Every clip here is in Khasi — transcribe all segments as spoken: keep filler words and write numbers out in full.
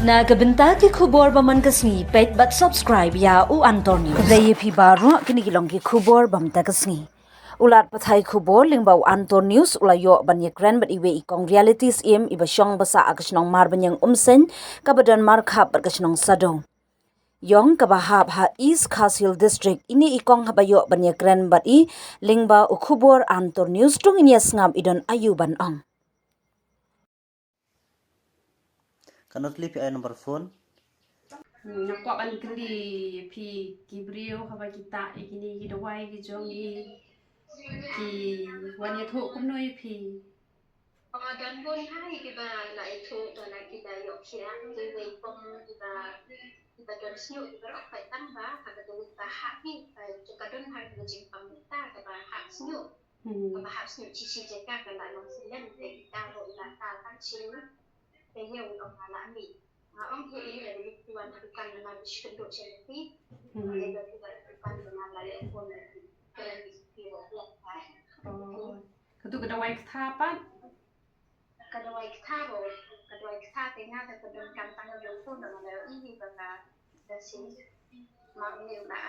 Na ka bynta ki khubor ba man ka sngi, peit bad subscribe ïa u Antor News. Khublei ïa phi baroh, kine ki long ki khubor ba mynta ka sngi. U lad pathai khubor lyngba u Antor News u la ïoh ban ïakren bad iwei i kong reality syiem iba shong basa ha ka shnong Marbaniang Umseiñ, kaba don markhap bad ka shnong Sadong. Ïong kaba hap ha East Khasi Hills District, ine i kong haba ïoh ban ïakren bad i lyngba u khubor Antor News, to ngin ïa sngap i don aïu ban ong. Ka Notli phi ai number phone. Hmm, nga kwah ban kylli phi ki briew haba ki tah ïa kine ki dawai ki jong i, ki wan ïathuh kumno ïa phi? Oh, don bun ha kiba la ïathuh, don la kiba ïoh khiah, kiwei kum kiba, kiba don shñiuh kiba ïoh, peit tang ba ha ka dawai ba hap hi, peit ka don ha ka jingpang mynta kaba hap shñiuh. Hmm. Kaba hap shñiuh shisha jaka ka la long snem te kita ruh la ta tang shi. Te ïa u ong la mih. Nga ong hi ïa lade ki wan ha dukan namar ba shi kynduh sha lade. Hmm. Te ïa ki wan ha dukan namar la leh phone lade. Te lade ki wan leh phone. Oh. Katu ka dawai ktha pat? Ka dawai ktha ruh. Ka dawai ktha te nga te ka donkam tang ïa u phone namar la ïohi ba ka da shi. Ma uni u la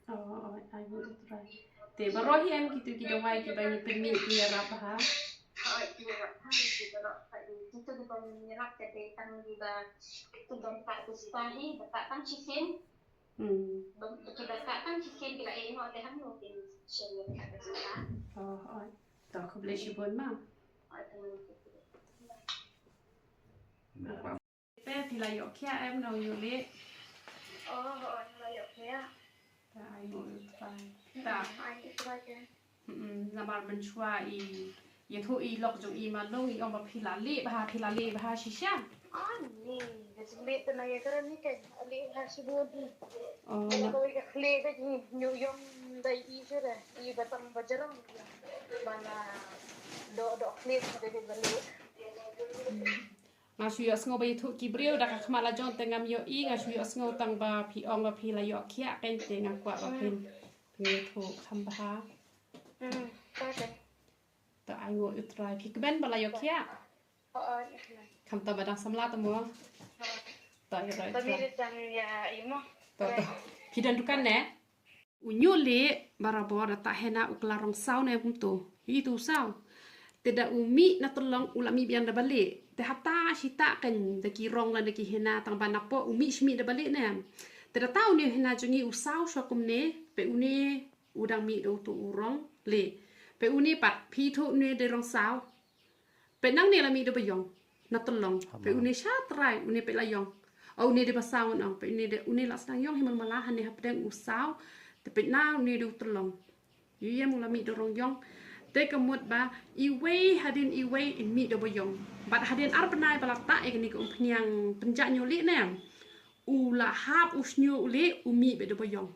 Oh, oh, ai ngut u trai. Te baroh hi em kitu ki dawai kiba ngi pynmih ki ïarap ha. Hmm. Oh, oh. To khublei shibun ma. Te phi la ïoh khiah em, nong ïoh leh? Oh, oh, la ïoh khiah. Ta ai ngut u trai. Ta ai ngut u trai ke. Hmm, namar mynshuwa i ïathuh i lok jong i Malung, i ong ba phi la leh bha, phi la leh bha shisha. Ani, ka jingleh te na ïa kren ni ke, leh bha shibun. Oh, na kawei ka khleh ka jingïoh ïong da i shuh da i ba tang ba jarang. Ba na doh doh khleh ka dei ba leh. Hmm. Nga shu ïohsngew ba ïathuh ki briew da ka khmat la jong te ngam ïohi, nga shu ïohsngew tang ba phi ong ba phi la ïoh khiah kein te nga kwah ba phin, phin ïathuh kham bha. Hmm, okay. To ai ngut u trai, phi kmen ba la ïoh khiah? Oh, oh, ïa kmen. Khamtam ba dang samla te mo? Oh. To ïa roi trai. To mi dang ïa i mo? To, to. Phi don dukan ne? U ñiuh leh barabor da tah hena u kylla rong saw ne kumto. Ïohi to u saw. Te da u mih na tyllong u la mih biang da ba leh. Te hata shi tah kein da ki rong lane da ki hena tang ba napoh u mih shi mih da ba leh ne. Te da tah une u hena jong ngi u saw shuwa kumne, peit une u dang mih da uto u rong leh. Peit une pat phi ïathuh une dei rong saw. Peit nangne la mih da ba ïong na tyllong. Peit une sha trai, une peit la ïong. O une dei ba saw ngan ong, peit une dei, une la sdang ïong hi mala mala, hangne hapdeng u saw. Te peit na une dei u tyllong. Ïohi em, u la mih da rong ïong. Te ka mut ba iwei hadien iwei in mih da ba ïong. Bad hadien ar bnai ba la tah ïa kane ka umphniang pynjah ñiuh leh ne, u la hap u shñiuh u leh u mih beit da ba ïong.